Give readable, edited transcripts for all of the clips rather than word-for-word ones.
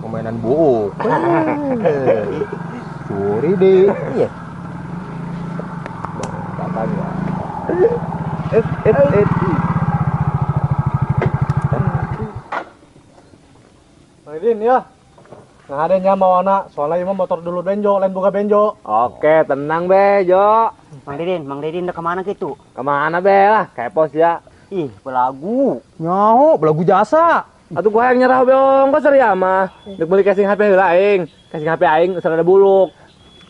Permainan buuk. Curi deh. Iya. Katanya. Mang Didin ya. Nah ada nya mawana, soalnya ieu mah motor dulu Benjo, lain boga Benjo. Oke, tenang be, Jo. Mang Didin udah kemana gitu? Kemana be lah, kepo sih ya. Ih, belagu. Nyaho, belagu jasa. Atuh gua yang nyerah be ongkos serius mah. Dek beli casing HP heula aing. Casing HP aing geus rada buluk.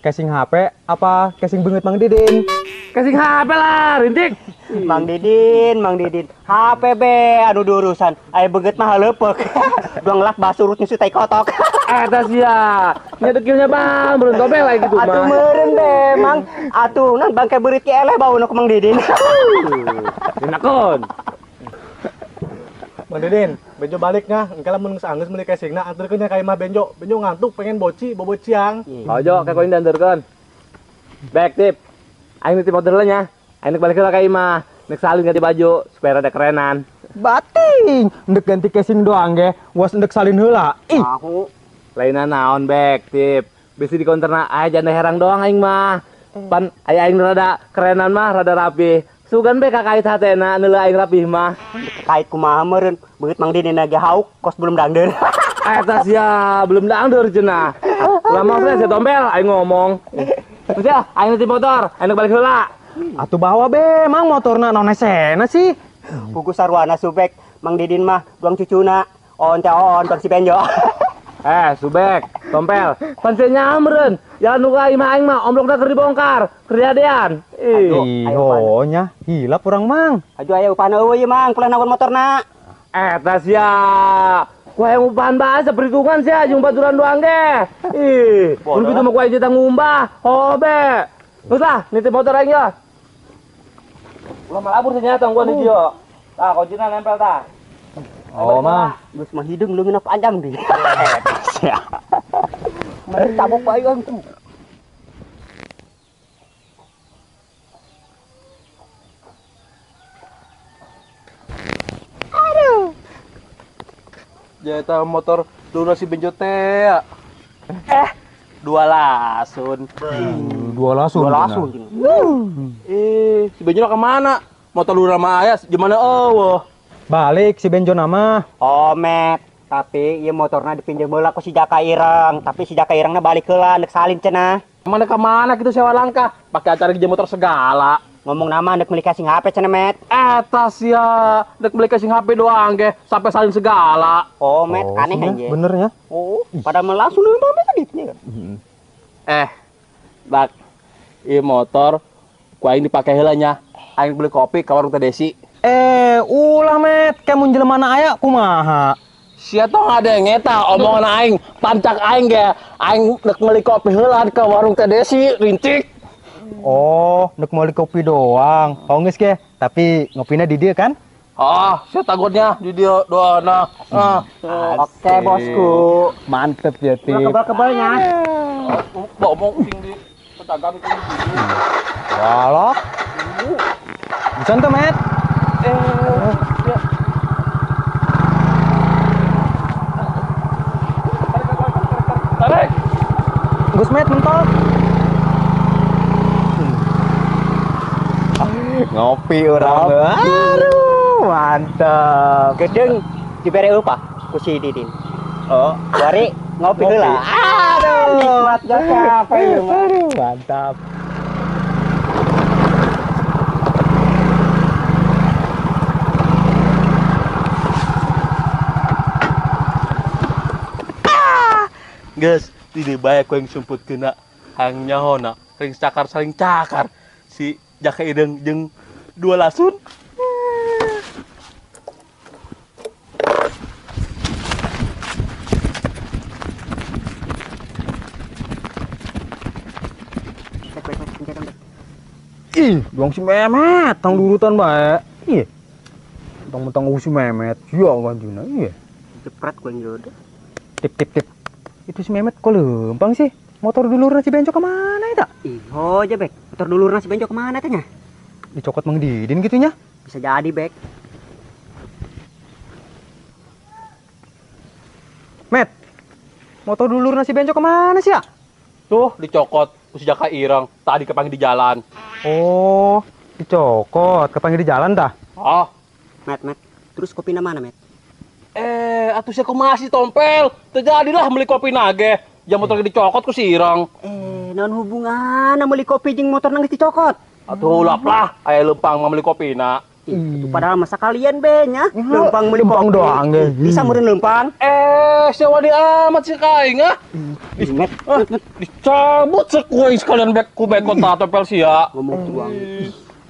Casing HP apa casing beungeut Mang Didin? Casing HP lah, rintik. Mang Didin, Mang Didin. HP be anu diurusan. Aya beungeut mah haleupeuk. Duang lak basurut nyusu tai kotok. Eta sia. Nya dekilnya bang, meureun tobe lah gitu mah. Atuh meureun be, Mang. Atuh nan bangke beurit ki eleh bauna ku Mang Didin. Dinakon. Mang Didin, Benjo baliknya, engke lamun geus anggeus meuli casingna anterkeun nya ka imah Benjo. Benjo ngantuk pengen boci, bobo ciang. Oh Jo, kayak koin dianterkeun. Back tip. Aing nitip order nya. Aing balik heula ka imah. Nek salin ganti baju supaya rada kerenan. Bating, ndek ganti casing doang ge, was ndek salin heula. Ih. Aku lainna naon back tip. Bisi di konterna aya janda herang doang aing mah. Pan aya aing rada kerenan mah, rada rapi. Sugan be kakait hatena neuleuh aing rapih mah. Kait kumaha meureun, beungeut Mang Didin ge hauk kos belum dangdeur. Eta sia, belum dangdeur cenah. Lama saya tombel aing ngomong. Terus ya, aing nitip motor, aing balik heula. Atuh bawa be, Mang motorna naon esena sih. Buku sarwana Subek, Mang Didin mah duang cucuna. On teh on bang si Benjo. Subek, tompel. Pan sia nyamreun. Jalan nu ka imah aing mah omblokna keur dibongkar, keur diadean. Ih, oh nya, hilap urang Mang. Aduh aya upana eueuh ieu Mang, kulah naon motorna. Eta sia. Ku hayang upahan bahasa perhitungan sia jeung baturan doang ge. Ih, mun kitu mah ku aing cerita ngumbah. Hobe. Geus lah, nitip motor aing ya. Ulah malabur sia nyata gua di dieu. Tah, kuncina nempel tah. Oh mah, geus mah hideung leungeunna panjang deui. Mari tabok bae aing tuh. Aduh. Jata motor dulu si Benjo teh. Dua lasun. Dua lasun. Dua lasun. Si Benjo kemana? Motor dulu sama ayah gimana eueuh? Balik si Benjo nama. Oh, Met. Tapi ieu motorna dipinjem heula ku si Jaka Ireng, tapi si Jaka Irengna balik heula ndek salin cenah. Mana ka mana kitu sewa langkah? Pakai acara gije motor segala. Ngomong nama ndek meuli casing HP cenah, Met. Eta sia, ndek meuli casing HP doang ge, sampai salin segala. Oh, Met, aneh aja. Bener ya? Oh, padahal mah langsung leumpang bae tadi nya. Bak. Ieu motor ku aing dipake heula nya. Aing beli kopi ka warung Teh Desi. Ulah Met, kayak mun jelema na aya kumaha? Sia tong ada yang ngeta omongan aing, pancak aing ge, aing nek meuli kopi heula ka warung Teh Desi, rintik. Oh, nek meuli kopi doang. Oh geus ge, tapi ngopina di dieu kan? Ah, sia tagotnya di dieu doana. Ah, oke bosku. Mantep ya, Tip. Kebal-kebalnya. Ngomong sing di pedagang itu. Walok. Bisa tuh, Met? Ya. Tarik. Gus Met mentok. Ngopi urang. Aduh, mantap. Gedeng dibere upah ku si Didin. Oh, bari ngopi heula. Aduh, nikmat jasa apa ieu mah. Aduh, mantap. Guys, ini bae ku yang sumput kena hang nyahona, ring cakar saling cakar si Jaka Ideng jeung dua lasun. Ih, doang si Memet, tang durutan bae. Ih. Mentang-mentang si Memet, sia ganjuna iya. Jepret ku yang jodoh. Tip tip tip. Itu si Memet kok lempang sih? Motor dulurna si Benjo kemana ya tak? Ih, oh aja Bek. Motor dulurna si Benjo kemana tanya? Dicokot Mang Didin gitunya? Bisa jadi Bek. Met. Motor dulur nasi Benjo kemana sih ya? Tuh dicokot ku si Jaka Ireng tadi kepanggil di jalan. Oh, dicokot kepanggil di jalan tah? Oh. Met, Met. Terus kopina mana, Met? Atuh sia kumaha sih tompel? Terjadilah beli kopi nage. Jam motor dicokot ku si Ireng. Naon hubunganna meuli kopi jeung motor nangis dicokot? Atuh ulap lah, aya lempang mah meuli kopina. Ih, padahal masa kalian be nya lempang meuli kopi doang ge. Bisa meureun lempang. Sia wani amat sih ka aing ah. Ih, Met, dicabut sekuing sekalian bek ku bekot ta tompel sia. Ngomong doang.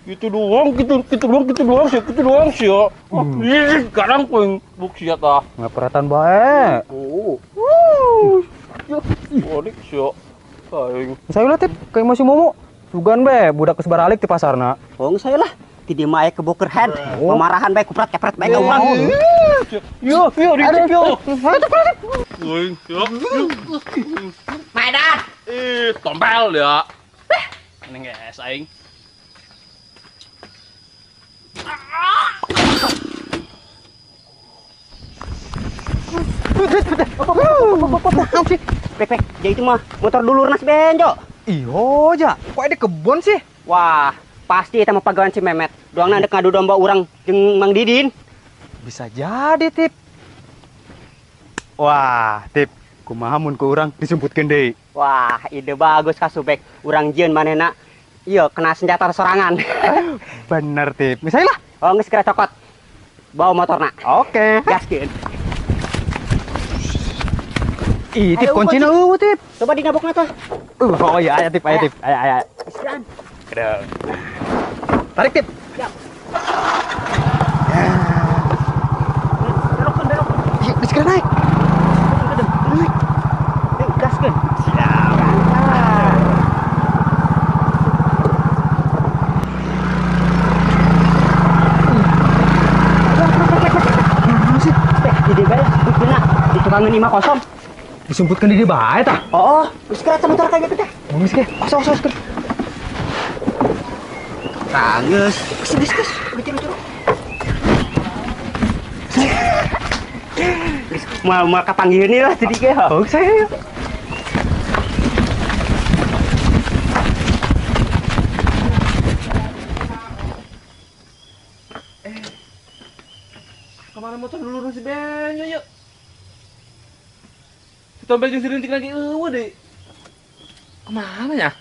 Gitu doang, gitu doang, gitu doang sih, gitu doang sih. Ih, garang kuing buk sia tah. Ngaperatan bae. Oh. Wadik sia. Aing. Saya lah tip kayak masih momo. Sugan be budak geus baralik di pasarna. Oh, saya lah. Ti dieu mah aya keboker head. Pemarahan bae kuprat kepret bae ka urang. Yo, yo, dicek yo. Kuing, yo. Medan. Ih, tompel ya. Ini geus aing. Pek, pek, jadi itu mah motor dulur nas Benjo. Iyo, ja, kok ada kebon sih? Wah, pasti eta mah pagawean si Memet. Doangna ndek ngadu domba urang jeung Mang Didin. Bisa jadi, Tip. Wah, Tip, kumaha mun ku urang disumputkeun deui. Wah, ide bagus ka Subek. Urang jieun manehna ieu kena senjata sorangan. Bener, Tip. Misalnya lah. Oh, geus kira cokot. Bawa motorna. Oke. Gaskeun. Ih, Tip, kuncina eueuh, Tip. Coba dinabokna tah. Oh iya, ayo Tip, ayo Tip. Ayo, ayo. Isian. Tarik, Tip. Siap. Belokkeun, belokkeun. Ih, geus kira naik. Naik. Gaskeun. Siap. Teh, di dieu bae lah, kuncina. Di tukangeun imah kosong. Disumputkeun di dieu bae tah. Oh, geus kira motor kayak gitu teh. Geus ge. Osok, osok, osok. Tanggeus. Geus, geus, geus. Lucu. Geus moal moal kapanggih lah jadi ge. Oh, saya. Kemana motor dulu si Benjo yuk? Si tompel jeung si Rintik lagi eueuh deui. Kemana ya?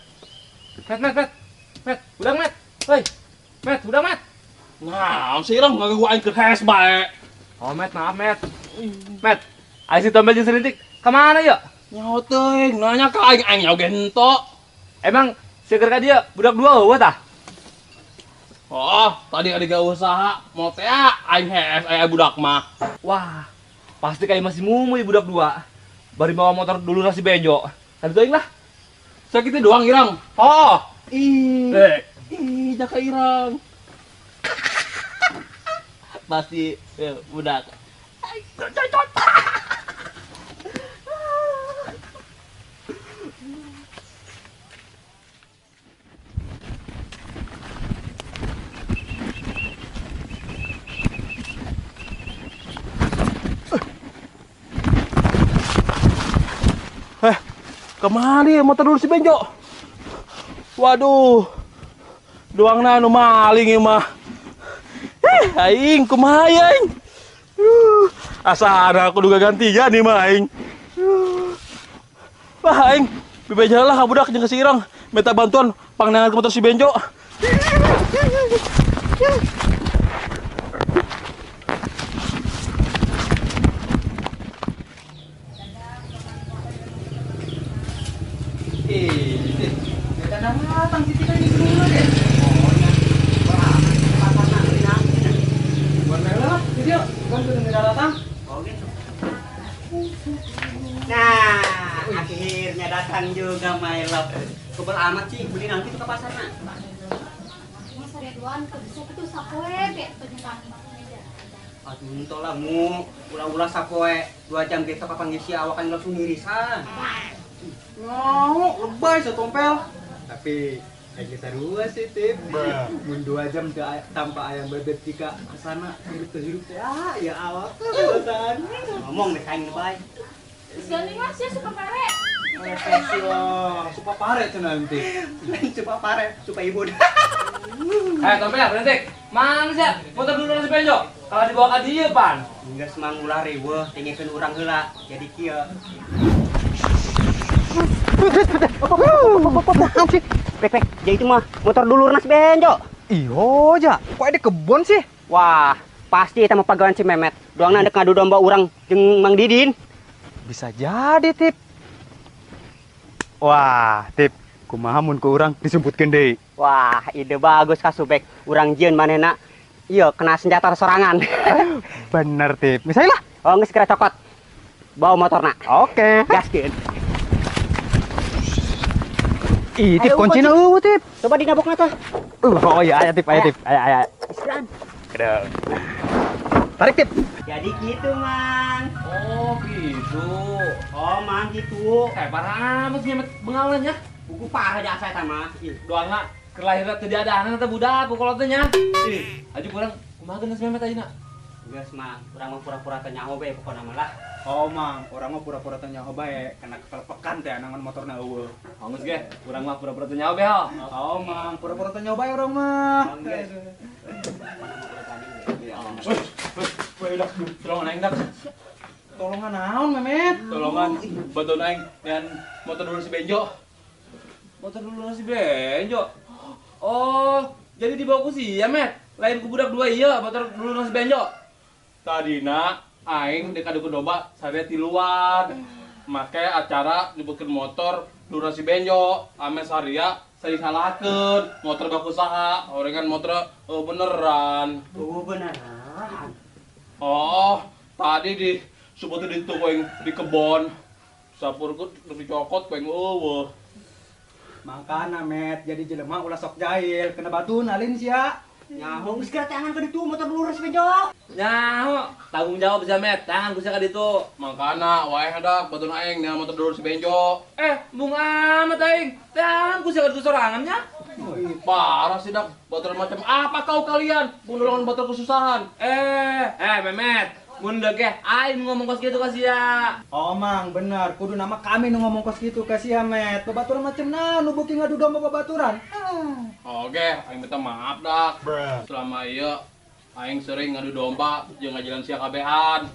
Met, Met, Met. Met, udang, Met. Hoi. Met, udang, Met. Nah, si Ireng ngaganggu aing keur hes bae. Oh, Met, maaf, Met. Met, aing si tompel jeung si Rintik kemana ya? Nyaho teuing, nanya ka aing aing nyaho ge henteu. Emang si keur ka dieu budak dua eueuh tah? Oh, tadi ada gak usaha, mau teh aing hes aya budak mah. Wah, pasti kayak masih mumuy budak dua. Bari bawa motor dulu nasi Benjo. Tadi doing lah. Sakitnya doang Irang. Oh, ih. Ih, Jaka Irang. Pasti ya, budak. Kemana ya motor dulu si Benjo? Waduh, doangna nu maling ieu mah. Aing kumaha ya aing? Asa ada aku duga gantian nih mah aing. Wah aing, bebeja lah ka budak jeung ka si Ireng, minta bantuan pangneangan ke motor si Benjo. Datang si Tika ini dulu deh. Nah, akhirnya datang juga my love. Kebel amat sih beli nanti tuh ke pasar nak. Mas Ridwan, bisa itu sapoe be penyerang. Aduh, entah lah mu, ulah-ulah sapoe 2 jam gitu kapan ngisi awakan langsung ngirisan. Mau lebay setompel. Tapi kayak sarua sih Tip. Mun 2 jam tanpa ayam bebek jika kesana hidup terhidup teh ah ya awak perasaan. Ngomong deh kain lebay. Geus gandeng lah sia suka pare. Sia, suka pare cenah nanti. Lain suka pare, suka ibu. Tompel berhenti. Mana sia? Motor dulu si Benjo. Kalau dibawa ka dieu pan. Geus mang ulah riweuh, tingikeun urang heula. Jadi kieu. Pek, pek, jadi itu mah motor dulur si Benjo. Iyo ja, kok ada kebon sih? Wah, pasti eta mah pagawean si Memet. Doangna ndek ngadu domba urang jeung Mang Didin. Bisa jadi, Tip. Wah, Tip, kumaha mun ku urang disumputkeun deui. Wah, ide bagus ka Subek. Urang jieun manehna ieu kena senjata sorangan. Bener, Tip. Misalnya lah. Oh, geus kira cokot. Bawa motorna. Oke. Gaskeun. Ih, Tip, kuncina eueuh, Tip. Coba dinabokna tah. Oh iya, ayo Tip, ayo Tip. Ayo, ayo. Istirahat. Tarik, Tip. Jadi gitu, Mang. Oh, gitu. Oh, Mang gitu. Parah amat sih bengalannya. Buku parah aja saya mah. Doangna kelahiran teu diadahan teh budak ku kolot teh nya. Ih, aju kurang kumaha geus Memet ayeuna? Geus, Mang. Urang mah pura-pura teu nyaho bae pokona mah lah. Oh, Mang, urang mah pura-pura teu nyaho bae, kena kepelepekan teh nangan motorna eueuh. Geus ge, urang mah pura-pura teu nyaho bae ho. Oh, Mang, pura-pura teu nyaho bae urang mah. Geus. Woi, dak, tolongan aing dak. Tolongan naon, Memet? Tolongan bantuan aing dan motor dulu si Benjo. Motor dulu si Benjo. Oh, jadi dibawa ku sia, Met. Lain ku budak dua iya, motor dulu si Benjo. Tadina aing dek adu domba sare tiluan. Make acara nyebutkeun motor dulu si Benjo, ame saria sari salahkeun, motor baku saha, orengan motor beneran. Oh, beneran. Oh, tadi di subuh di toko yang di kebon. Sapurku dicokot ku aing eueuh. Makana, Met, jadi jelema ulah sok jahil, kena batu nalin sia. Nyaho geus geura tangan ka ditu motor dulur si Benjo. Nyaho, tanggung jawab sia, Met, tangan ku sia ka ditu. Mangkana wae hadak batun aing nya motor dulur si Benjo. Bung amat aing. Tangan ku sia ka ditu sorangan nya. Parah sih dak, batur macam apa kau kalian? Bunuh batur kesusahan. Memet, mun deuk ge aing ngomong kos kitu ka sia. Oh, Mang, bener. Kudu nama kami nu ngomong kos kitu ka sia, Met. Babaturan macam na nu beuki ngadu domba babaturan. Oke, aing minta maaf dak. Selama ieu aing sering ngadu domba jeung ngajalan sia kabehan.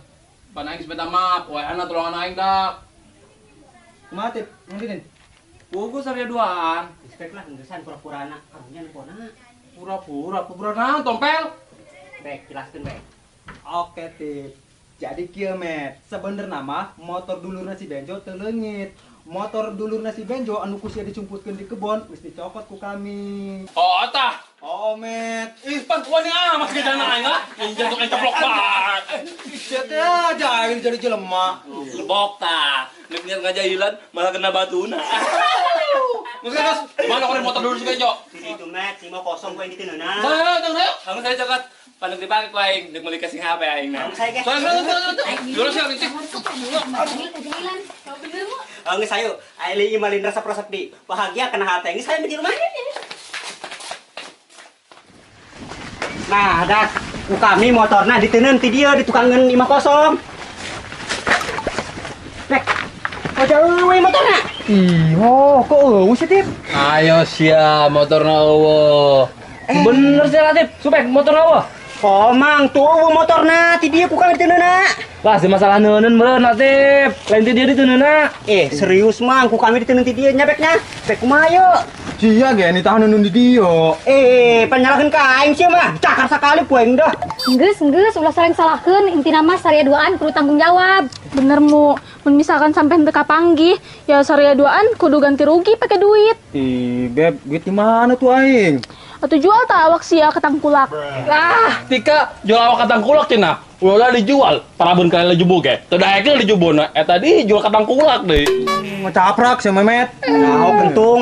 Pan aing minta maaf, wae tolongan aing dak. Kumaha, Tip? Mang Didin? Pugu saria duaan. Respect lah ngeusan pura-purana karunya nempona. Pura-pura naon tompel? Bek, jelaskeun bek. Oke, Tip. Jadi kieu, Met. Sebenerna mah motor dulurna si Benjo teu leungit. Motor dulurna si Benjo anu ku sia dicumputkeun di kebon geus dicokot ku kami. Oh, tah. Oh, Met. Ih, pan wani amat gejana aing lah. Jantung aing ceplok banget. Sia teh jahil jadi jelema. Lebok tah. Nek niat ngajahilan malah kena batuna. Geus, geus. Mana korek motor dulu si Benjo? Di ditu, Met, si mau kosong ku aing diteuneunan. Ayo, ayo. Kamu saya cokot. Pandang dipake ku aing, deuk meuli casing HP aing nah. Saya ge. Soalnya, soalnya, soalnya. Jahilan, kau bener mu. Geus ayo, aing malin resep-resep di. Bahagia kena hate. Geus saya di rumah. Nah, dah ku kami motorna diteundeun ti dieu di tukangeun imah kosong. Bek. Oh jauh we motorna. Iyo, kok eueuh sih, Tip? Ayo sia motorna eueuh. Bener sih lah, Tip. Supek motorna eueuh. Oh, Mang, tuh eueuh motorna ti dieu ku kami diteundeunna. Wah, si masalah neuneun meureun, Tip. Lain ti dieu diteundeunna. Serius, Mang, ku kami diteundeun ti dieu nya beknya. Bek kumaha yeuh? Sia ge nitahan neundeun di dieu. Panyalahkeun ka aing sia mah. Cakar sakali ku aing dah. Geus, geus, ulah saling salahkeun. Intina mah saria duaan kudu tanggung jawab. Bener mu, mun misalkan sampai henteu kapanggih, ya saria duaan kudu ganti rugi pakai duit. Ih, Beb, duit di mana tuh aing? Atau jual tak awak sia ke tangkulak. Lah, Tika jual awak ke tangkulak cenah. Ulah dijual, parabun kali jubuk ge. Teu daekeun dijubuna, eta dijual ke tangkulak deui. Ngecaprak si Memet. Nyaho kentung.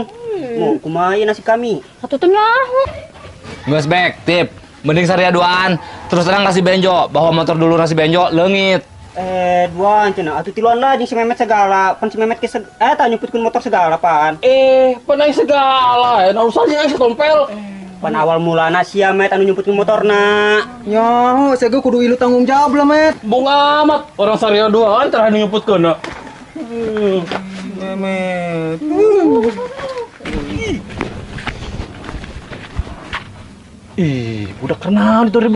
Mau kumaha nasib kami? Atuh teh nyaho. Geus bek, Tip. Mending saria duaan. Terus terang kasih Benjo bahwa motor dulu nasi Benjo leungit. Duaan cenah. Atuh tiluan lah jeung si Memet segala. Pan si Memet ke tah nyumputkeun motor segala pan. Pan aing segala. Urusan aing setompel. Pan awal mulana sia Met anu nyumputkeun motorna. Nyaho, saya ge kudu ilu tanggung jawab lah, Met. Bung amat, orang saria duaan terakhir nyumputkeun. Memet. Ih, budak kenal itu.